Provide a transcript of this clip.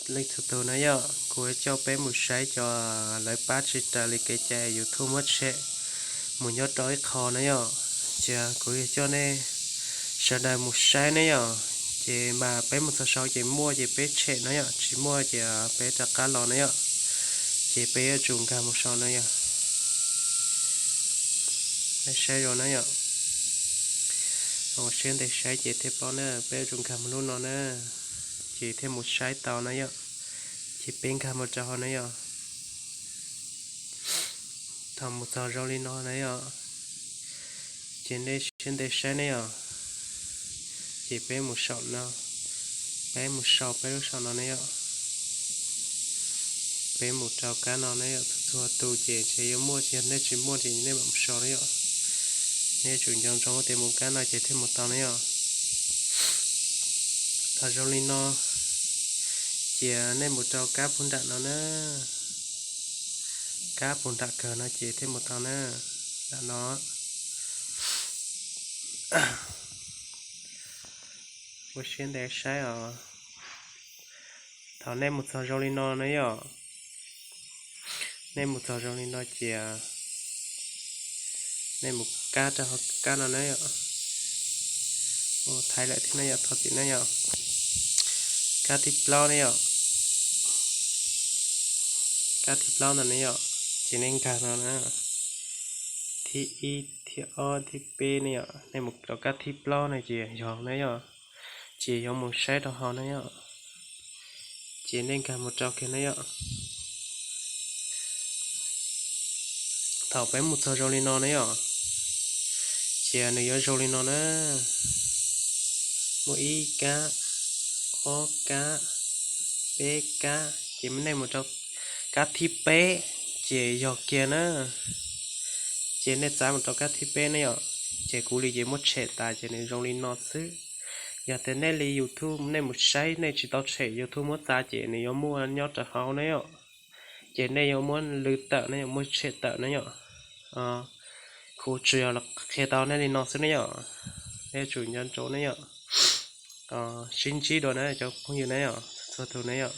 Leej txhua tus na yom, kuv coj peb mus saib cov lawv pab tsis raws li kev cai YouTube muab tshem mus nyob rau ib qho na yom. Ces kuv yuav coj nej sawv daws mus saib na yom. Ces mas peb mus txog saud ces muaj ces peb tshem na yom, tsis muaj ces peb rov qab los na yom. Ces peb yuav tsum nkag mus saud na yom. Nej saib zoo na yom. Ua siab ntev saib ces thiaj paub na, peb yuav tsum nkag mus lub no na, ces thiaj mus saib tau na yom. Ces peb nkag mus rau hauv na yom. Thaum mus txog zoo li no na yom, ces nej siab ntev saib na yom. Ces peb mus saum no, peb mus sau peb lub saum no na yom. Peb mus rau kab no na yom, txhua txhua tus ces ntshe yuav muaj, ces yog nej tsis muaj ces nej mam mus sau na yom. Nej tsum nco ntsoov tias mus kab no ces thiaj mus tau na yom. Thaum zoo li no, ces nej mus rau kab puag nram no na. Kab puag nram kawg no ces thiaj mus tau na. Nram no. Ua siab ntev saib os. Thaum nej mus txog zoo li no na yom, nej mus txog zoo li no ces nej mus kab rau hauv kab no na yom. Ua thaiv lawm thiab na yom, thov txim na yom. Kab thib plaub na yom. Kab thib plaub no na yom, ces nej nkag no na. Thib ib, thib ob, thib peb ne yom, nej mus rau kab thib plaub no ces yog na yom, ces yuav mus saib rau hauv na yom, ces nej nkag mus rau kiag na yom. Thaum peb mus txog zoo li no na yom, ces nws yuav zoo li no na, muaj ib kab, ob kab, peb kab, ces nej mus rau kab thib peb, ces yog kiag na. Ces nej txav mus rau kab thib peb ne yom, ces kuv li ces muab tshem tas ces nws zoo li no xwb. Yog tias nej li YouTube nej mus saib nej tsis tau tshem YouTube muab txav ces nws yuav muaj nyob rau hauv na yom. Ces nej yuav muab lwv tawm ne, muab tshem tawm ne yom. Kuv tsuas yog qhia tau nej li no xwb ne yom. Nej tsum nco ntsoov ne yom. Sib ntsib dua na cov phooj ywg na yom, txhua tus ne yom.